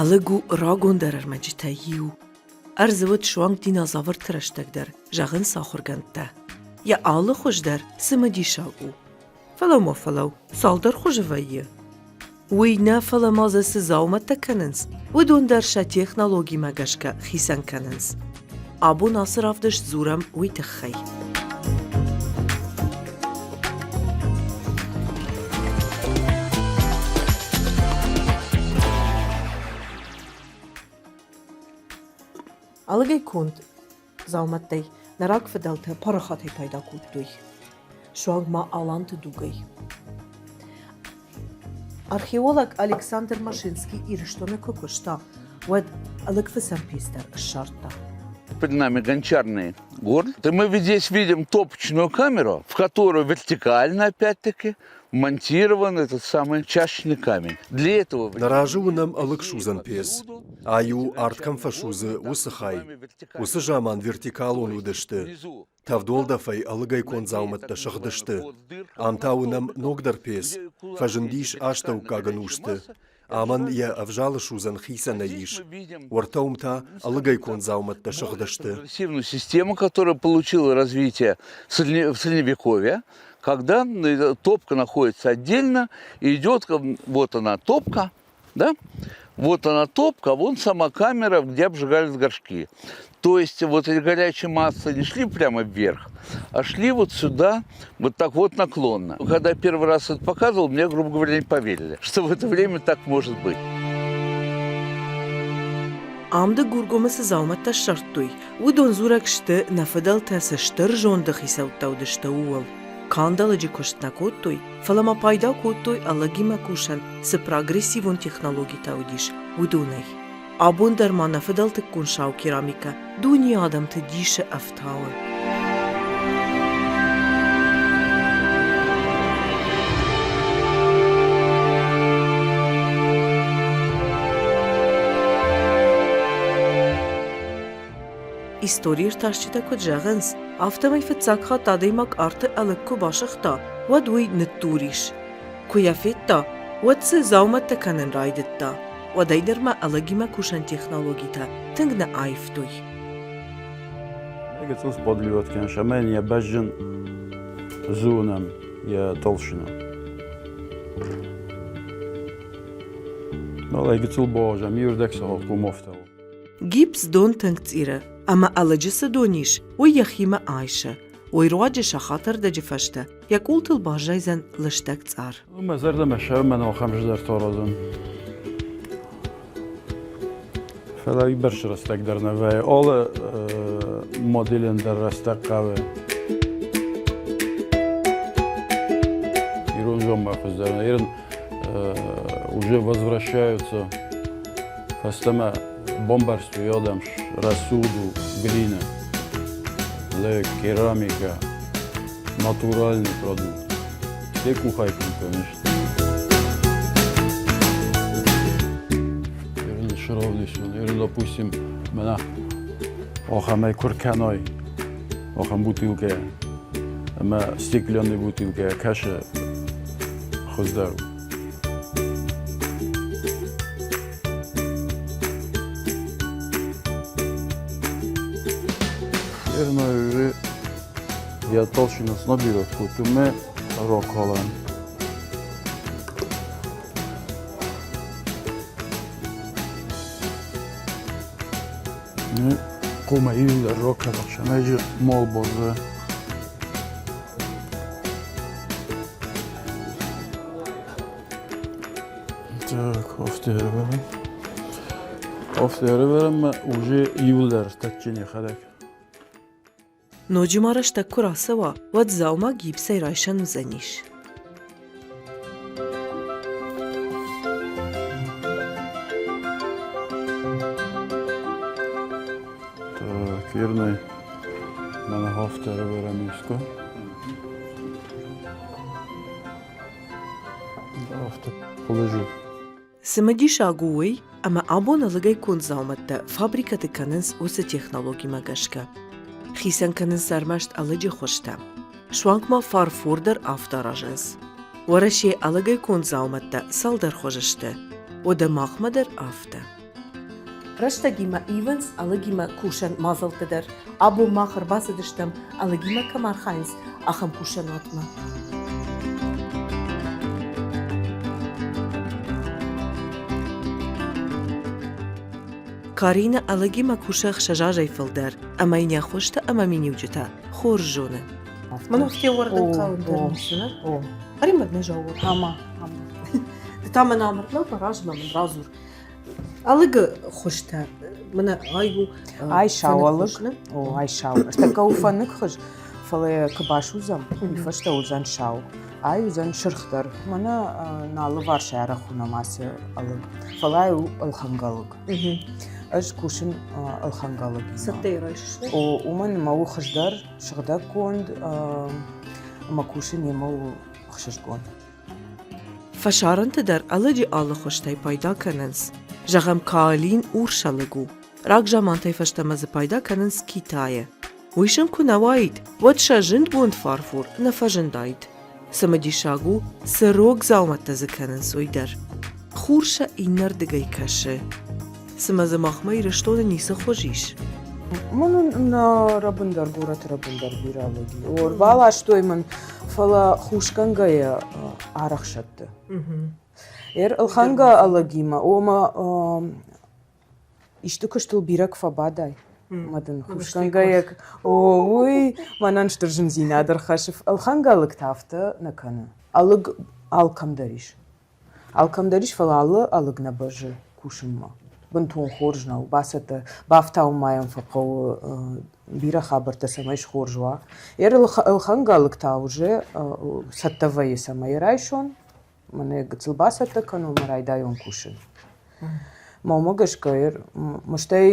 Ӕлыг у рагондӕр ӕрмӕджытӕй иу. Ӕрдзы уыд суанг динозаврты рӕстӕг дӕр, зӕгъынц ахуыргӕндтӕ. Йӕ алы хуыз дӕр цымыдисаг у. Фӕлӕу-ма, фӕлӕу, цалдӕр хуызы вӕййы. Уый нӕ, фӕлӕ ма дзы цы дзаумӕттӕ кӕнынц, уыдон дӕр сӕ технологимӕ гӕсгӕ хицӕн кӕнынц. Абон ацы равдыст дзурӕм уый тыххӕй. Ӕлыгӕй конд дзаумӕттӕй нӕ рагфыдӕлтӕ парахатӕй пайда кодтой, суанг ма аланты дугӕй. Археолог Александр Машинский Ирыстоны куы куыста, уӕд ӕлыгфыцӕн пец дӕр ссардта. Перед нами гончарный горн. И мы здесь видим топочную камеру, в которую вертикально, опять-таки, монтирован этот самый чашечный камень. Для этого... Нӕ разы уынӕм ӕлыгсудзӕн пец. Ай у, арт кӕм фӕсудзы, уыцы хай. Уыцы заман вертикалон уыдысты. Тӕвд уӕлдӕфӕй ӕлыгӕй конд дзаумӕттӕ сыгъдысты. Ам та уынӕм ногдӕр пец. Фӕзындис астӕуккаг ӕнусты. Амӕн йӕ ӕвзалы судзӕн хицӕнӕй ис. Уӕртӕ уым та ӕлыгӕй конд дзаумӕттӕ сыгъдысты. Систему, которая получила развитие в Средневековье, когда топка находится отдельно, идет, вот она топка, да? Вот она топка, а вон сама камера, где обжигались горшки. То есть вот эти горячие массы не шли прямо вверх, а шли вот сюда, вот так вот наклонно. Когда я первый раз это показывал, мне, грубо говоря, не поверили, что в это время так может быть. Ам Дыгургомы цы дзаумӕттӕ ссардтой, уыдон дзурӕг сты, нӕ фыдӕлтӕ цы стыр зонды хицӕуттӕ уыдысты, ууыл. Канд ӕлыджы куыст нӕ кодтой, фӕлӕ ма пайда кодтой ӕлыгимӕ кусӕн цы прогрессивон технологитӕ уыдис, уыдонӕй. Абон дӕр ма нӕ фыдӕлтыккон сау керамикӕ дунейы адӕмты дисы ӕфтауы. Историртасджытӕ куыд зӕгъынц, афтӕмӕй фыццаг хатт адӕймаг арты ӕлыг куы басыгъта, уӕд уый ныддур ис. Куы йӕ федта, уӕд дзы дзаумӕттӕ кӕнын райдыдта. Уӕдӕй нырмӕ ӕлыгимӕ кусӕн технологитӕ тынг нӕ аивтой. Гыццыл сподлиот кӕныс ӕмӕ йын йӕ бӕзджын зонӕм йӕ толщина. Фӕлӕ гыццыл бауазӕм, иуырдӕг сахат комофтӕ у. Гипс дон тынг цъиры, ӕмӕ ӕлыджы цы дон ис, уый йӕхимӕ айсы. Уый руаджы сахатӕрдӕджы фӕстӕ йӕ къултыл баззайдзӕн лыстӕг цъар. Мӕ зӕрдӕмӕ сӕумӕ ахӕм зӕрдӕ аразын. Фӕлӕ уыйбӕрц рӕстӕг дӕр нӕ вӕййы. Алы моделӕн дӕр рӕстӕг хъӕуы. Ирон зонмӕ хуыздӕр. Ирон уже возвращаются фӕстӕмӕ бамбӕрстой адӕм рӕсугъд у глина, лӕг, керамикӕ, натуральный продукт. Все къухӕй конд кӕныс. Ерын, допустим, мӕнӕ ахӕмӕй куы ркӕной, ахӕм бутылкӕ ӕмӕ стеклянный бутылкӕ кӕсы хуыздӕр у. Ермӕ я толщина снабират кодтон ракалӕн. Хъуамӕ иуылдӕр ракӕлӕхсӕн, ӕз мал баззайа. Так, афтӕ ӕрӕвӕрӕм. Афтӕ ӕрӕвӕрӕм ӕмӕ уже иуылдӕр тӕтджын йӕхӕдӕг. Ноджы ма рӕстӕг куы рацӕуа, уӕд дзаума гипсӕй райсӕн уыдзӕнис. Так, верный. Мӕнӕ афтӕ ӕрӕвӕрӕм искуы. Афтӕ положу. Цымыдисаг у уый, ӕмӕ абон ӕлыгӕй конд дзаумӕттӕ фабрикӕты кӕнынц уыцы технологимӕ гӕсгӕ. Хицӕн кӕнынц ӕрмӕст ӕлыджы хуызтӕ. Суанг ма фарфор дӕр афтӕ аразынц. Уӕрӕсейы ӕлыгӕй конд дзаумӕттӕ цалдӕр хуызы сты. Уӕдӕ махмӕ дӕр афтӕ. Рӕстӕгимӕ ивынц ӕлыгимӕ кусӕн мадзӕлттӕ дӕр. Абон мах ӕрбацыдыстӕм, ӕлыгимӕ кӕм архайынц, ахӕм кусӕнуатмӕ. Каринӕ ӕлыгимӕ кусы ӕхсӕз азӕй фылдӕр ӕмӕ йын йӕ хуызтӕ ӕмӕ миниуджытӕ хорз зоны. Мӕн афтӕ уӕрдын хъӕуы дӕр ницы, О. Ӕримӕд нӕ зауыр. Ама, ама. Ды та мӕн амырдмӕ размӕ мын радзур. Ӕлыгы хуызтӕ, мӕнӕ ай у Ай сау ӕлыг. О, ай сау. Ӕртӕккӕ у фӕныкхуыз, фӕлӕ куы басудзӕм, уый фӕстӕ уыдзӕн сау. Ай уыдзӕн сырх дӕр. Мӕнӕ нӕ алыварс арӕх уынӕм ацы ӕлыг. Фӕлӕ ай у ӕлхӕнгӕ ӕлыг. Ӕз кусын ӕлхӕнгӕ ӕлыгимӕ. Цӕттӕйы райсыс? О, уымӕн ӕмӕ у хуыздӕр, сыгъдӕггонд ӕмӕ кусын йемӕ у ӕхсызгон. Фӕсарӕнты дӕр ӕлыджы алы хуызтӕй пайда кӕнынц. Зӕгъӕм, каолин урс ӕлыг у. Рагзамантӕй фӕстӕмӕ дзы пайда кӕнынц Китайы. Уый сын куы нӕ уаид, уӕд сӕ зындгонд фарфор нӕ фӕзындаид. Цымыдисаг у, цы рог дзаумӕттӕ дзы кӕнынц, уый дӕр. Хур сӕ иннӕрдыгӕй кӕсы. Цымӕ дзы махмӕ Ирыстоны ницы хуыз ис? Мӕн нӕ рӕбындӕр, горӕты рӕбындӕр бирӕ лӕг и. Ӕрбаластой мын, фӕлӕ хусгӕнгӕйӕ арӕхсӕтты. Ӕлхӕнгӕ ӕлӕгимӕ, ома исты куыстыл бирӕ куы фӕбадай, ӕмӕ дын хусгӕнгӕйӕ, о, уый мӕнӕн стыр зындзинад ӕрхӕссы. Ӕлхӕнгӕ ӕлыг та афтӕ нӕ кӕны. Ӕлыг алкӕм дӕр ис. Алкӕм дӕр ис, фӕлӕ алы ӕлыг нӕ бӕззы кусынмӕ. Бынтон хорз нӕу, бацӕттӕ, бафтауын ма йӕм фӕхъӕуы бирӕ хабӕрттӕ, цӕмӕй схорз уа. Ӕлхӕнгӕ ӕлыг та уже цӕттӕ вӕййы, цӕмӕй райсон, мӕнӕ гыццыл бацӕттӕ кӕнон ӕмӕ райдайон кусын. Мӕ уымӕ гӕсгӕ стӕй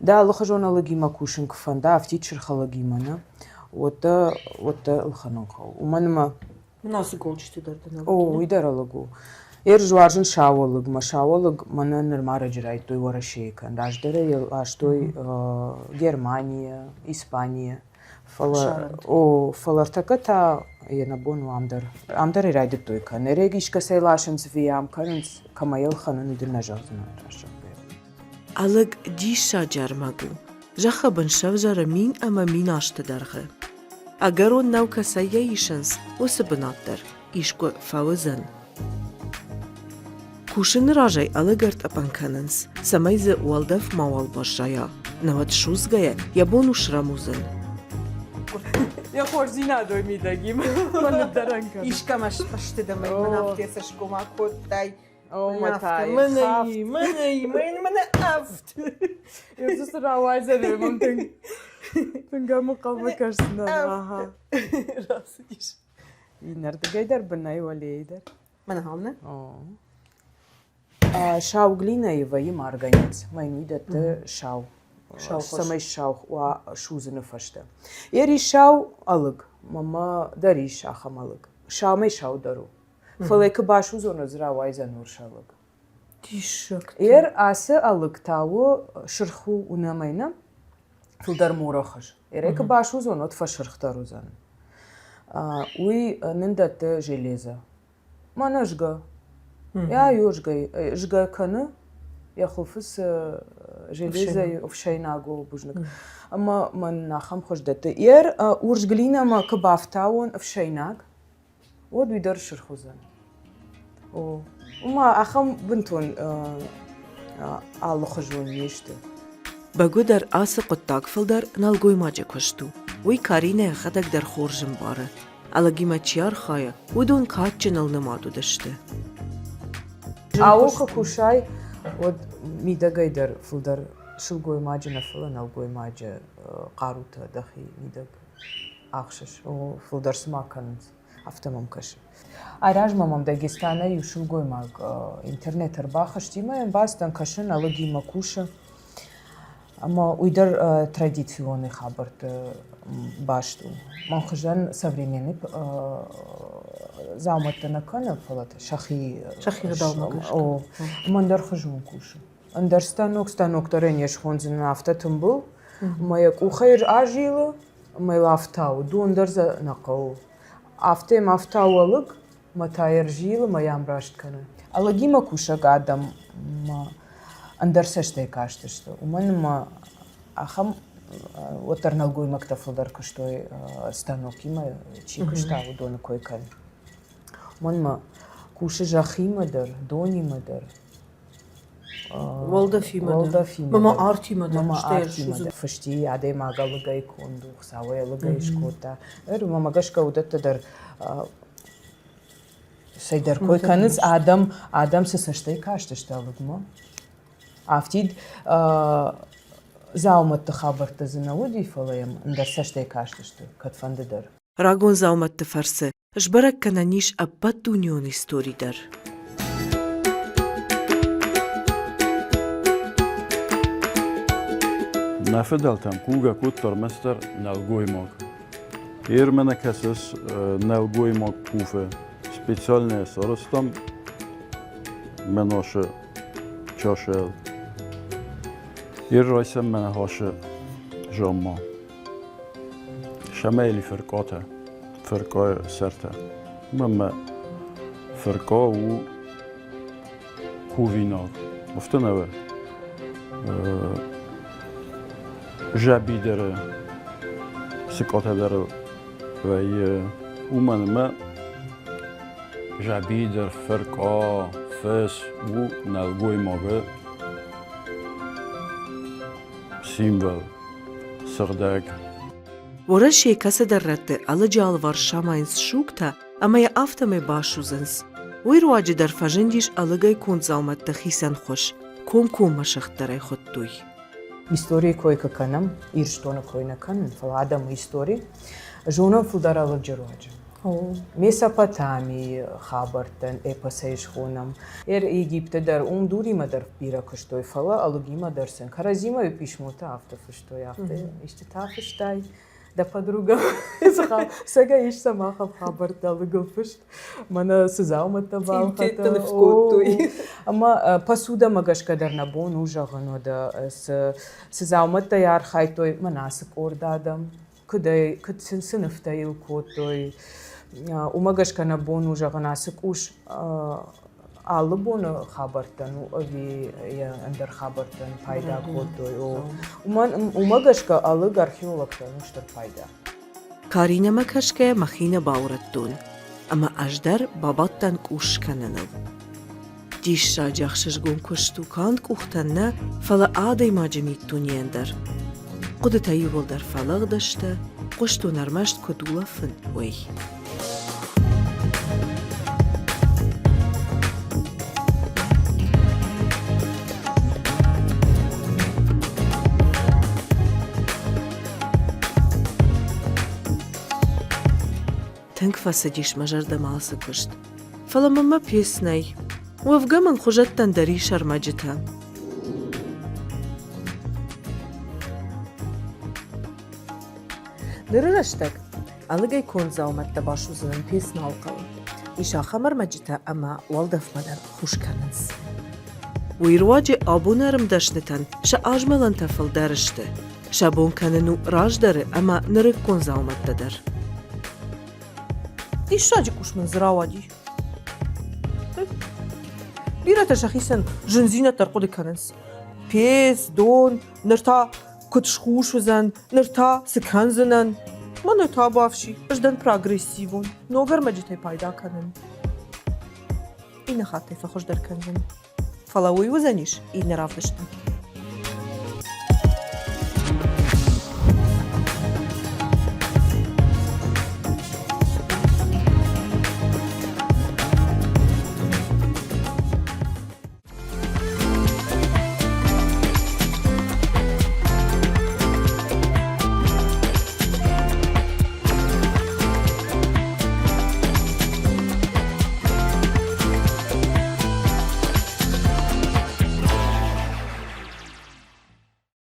дӕ алыхуызон ӕлыгимӕ кусын куы фӕнда, афтид сырх ӕлыгимӕ нӕ, уӕд дӕ, уӕд дӕ ӕлхӕнын хъӕуы. Уымӕн ӕмӕ Ацы голджыты дӕр дын О, уый дӕр ӕлыг у. Ӕз уарзын сау ӕлыгмӕ. Сау ӕлыг мӕнӕн нырма раджы райдтой Уӕрӕсейы кӕн. Раздӕр ӕй ластой Германийӕ, Испанийӕ. Фӕлӕ, о, фӕлӕ ӕртӕккӕ та йе нӕбон у ам дӕр. Ам дӕр ӕй райдыдтой кӕнын. Ӕрӕг искӕцӕй ласынц ӕви ам кӕнынц, кӕмӕй ӕлхӕнын, уый дын нӕ зӕгъдзынӕн раст зӕгъгӕйӕ. Ӕлыг диссаджы ӕрмӕг у. Зӕххы бын сӕвзӕры мин ӕмӕ мин азты дӕргъы. Ӕгӕрон нӕу кӕцӕй йӕ исынц, уыцы бынат дӕр искуы фӕуыдзӕн. Кусыны разӕй ӕлыг ӕртъӕпӕн кӕнынц, цӕмӕй дзы уӕлдӕф мауал баззайа, науӕд судзгӕйӕ йӕ бон у срӕмудзын. Йӕ хорздзинадой мидӕг и мӕ ныддӕрӕн кӕн. Искӕмӕ сфӕсты дӕ мӕ мын афтӕ цӕсгом акодтай. О, мӕ та Мӕнӕ, мӕнӕ, мӕнӕ, мӕнӕ ӕфт. Цы рауайдзӕн, мӕм тынг тынг ӕмхъӕлмӕ кӕсдзынӕн. Ага. Рацыдис. Иннӕрдыгӕй дӕр, бынӕй, уӕлейы дӕр. Мӕнӕ хауны? Сау глинӕйы вӕййы марганец. Мӕн уый дӕтты сау. Цӕмӕй сау уа судзыны фӕстӕ. Йе сау ӕлыг. Мӕнмӕ дӕр ис ахӕм ӕлыг. Саумӕй саудӕр у. Фӕлӕ куы басудзон, ӕз рауайдзӕн урс ӕлыг. Диссӕгтӕ. Ер ацы ӕлыг та у сырх у уынӕмӕй нӕ, фылдӕр морӕхуыз. Ерӕй куы басудзон, уӕд фӕсырхдӕр уыдзӕн. Уый нын дӕтты железо. Мӕнӕ згӕ. Йа згӕ, згӕ кӕны, йӕ хуылфы цы железӕйы ӕфсӕйнаг у, бузныг. Ӕмӕ мӕн ахӕм хуыз дӕтты. Ер урс глинӕмӕ куы бафтауон ӕфсӕйнаг, уӕд уый дӕр сырх уыдзӕн. О, уымӕ ахӕм бынтон алыхуызон не сты. Бӕгуыдӕр ацы хъуыддаг фылдӕр нӕлгоймаджы куыст у. Уый Каринӕ йӕхӕдӕг дӕр хорз ӕмбары. Ӕлыгимӕ чи архайы, уыдон кадджыныл нымад уыдысты. Ауыл куы кусай, уӕд мидӕгӕй дӕр фылдӕр сылгоймаджы нӕ, фӕлӕ нӕлгоймаджы хъарутӕ дӕхи мидӕг ахсыс, фылдӕр цыма кӕнынц, афтӕ мӕм кӕсы. Айразмӕ мӕм Дагестанӕй иу сылгоймаг интернет ӕрбахызти ӕмӕ йӕм бацыдтӕн, кӕсын, ӕлыгимӕ кусы. Ӕмӕ уый дӕр традиционный хабӕртты баст у. Мӕн хуызӕн современный дзаумӕттӕ нӕ кӕны, фӕлӕ сӕхи Сӕхи гъдаумӕ гӕсгӕ. О, ӕмӕ ӕндӕр хуызон кусы. Ӕндӕр станок станок дӕр ӕй не схондзынӕн афтӕ тымбыл. Ӕмӕ йӕ къухӕй азилы, ӕмӕ йыл афтауы, дон дӕр дзы нӕ хъӕуы. Афтӕ йӕм афтауы ӕлыг, ӕмӕ та йӕ ӕрзилы ӕмӕ йӕ ӕмраст кӕны. Ӕлыгимӕ кусӕг адӕммӕ ӕндӕр цӕстӕй кастысты, уымӕн ӕмӕ ахӕм уӕддӕр нӕлгоймӕгтӕ фылдӕр куыстой станокимӕ, чи куыста, уыдоны кой кӕн. Уымӕн ӕмӕ кусы зӕххимӕ дӕр, донимӕ дӕр, Уӕлдӕфимӕ дӕр. Мама артимӕ дӕр. Мама артимӕ дӕр. Фысти адӕймаг ӕлыгӕй конд у, Хуыцауӕй ӕлыгӕй скодта. Мамӕ гӕсгӕ уыдӕттӕ дӕр цӕйдӕр кой кӕнынц, адӕм, адӕм цы цӕстӕй кастысты ӕлыгмӕ. Афтид дзаумӕтты хабӕрттӕ дзы нӕ уыди, фӕлӕ йӕм ӕндӕр цӕстӕй кастысты кӕдфӕнды дӕр. Рагон дзаумӕтты фӕрцы сбӕрӕг кӕнӕн ис ӕппӕт дунеон истори дӕр. Нӕ фыдӕлтӕм кувгӕ кодта ӕрмӕстдӕр нӕлгоймаг. Ермӕ кӕсыс нӕлгоймаг куфы. Специально сарӕзтам мӕ нашы чашӕйыл. Ер райсӕм мӕ ныхасы замма. Шамайли фыркъатӕ, фыркъайы сӕртӕ. Мӕнмӕ фыркъа у кувинаг. Афтӕ нӕ Жабидеры сыкъатӕ дӕр вӕййы. Уымӕн ӕмӕ жабидер, фыркъа, фыс у нӕлгоймагы символ, сыгъдӕг. Уӕрӕсейы кӕцыдӕр рӕтты ӕлыджы алыварс самайынц сугтӕ ӕмӕ йӕ афтӕмӕй басудзынц. Уый руаджы дӕр фӕзындис ӕлыгӕй конд дзаумӕтты хицӕн хуыз, комкоммӕ сыгъддӕр ӕй хуыдтой. Историйы кой куы кӕнӕм, Ирыстоны кой нӕ кӕнын, фӕлӕ адӕмы истори, зонӕм фылдӕр ӕлыджы руаджы. Месопотамийы хабӕрттӕн эпосӕй схонӕм. Египты дӕр уым дуримӕ дӕр бирӕ куыстой, фӕлӕ ӕлыгимӕ дӕр сын кӕрӕдзимӕ писмотӕ афтӕ фыстой, афтӕ истытӕ фыстай дӕ подруга цӕгӕй ис сӕм ахӕм хабӕрттӕ ӕлыгыл фыст, мӕнӕ цы дзаумӕттӕ балхӕдта. Ӕмӕ посудӕмӕ гӕсгӕ дӕр нӕ бон у зӕгъын, уӕдӕ цы дзаумӕттӕй архайдтой, мӕнӕ ацы къорд адӕм, куыдӕй, куыд сын цы нывтӕ йыл кодтой. Уымӕ гӕсгӕ нӕ бон у зӕгъын, ацы къус алы боны хабӕрттӕн у ӕви йӕ ӕндӕр хабӕрттӕн пайда кодтой. Уымӕ гӕсгӕ ӕлыг археологтӕн у стыр пайда. Каринӕмӕ кӕсгӕйӕ мӕхи нӕ баурӕдтон, ӕмӕ ӕз дӕр бабадтӕн къус скӕныныл. Диссаджы ӕхсызгон куыст у канд къухтӕн нӕ, фӕлӕ адӕймаджы миддунейӕн дӕр. Хъуыдытӕ иууылдӕр фӕлыгъдысты, хъуыстон ӕрмӕст куыд улӕфын, уый. Тынг фӕцыдис мӕ зӕрдӕмӕ ацы куыст. Фӕлӕ мӕм мӕ пьес нӕй. Уӕвгӕ мын хуызӕттӕн дӕр ис ӕрмӕджытӕ. Ныры рӕстӕг ӕлыгӕй конд дзаумӕттӕ басудзынӕн пец нал хъӕуы. Ис ахӕм ӕрмӕджытӕ ӕмӕ уӕлдӕфмӕ дӕр хус кӕнынц. Уый руаджы абоны ӕрмдӕснытӕн сӕ азмӕлӕнтӕ фылдӕр сты. Сӕ бон кӕнын у раздӕры ӕмӕ нырыккон дзаумӕттӕ дӕр. Диссаджы къус мын дзы рауади. Бирӕтӕ сӕхицӕн зындзинӕдтӕ ӕрхъуыды кӕнынц. Пец, дон, ныр та куыд схус уыдзӕн, ныр та цы кӕндзынӕн? Мӕнӕ та бафси, ӕз дӕн прогрессивон, ног ӕрмӕджытӕй пайда кӕнын. Иннӕ хаттӕй фӕхуыздӕр кӕндзӕн. Фӕлӕ уый уыдзӕнис иннӕ равдысты.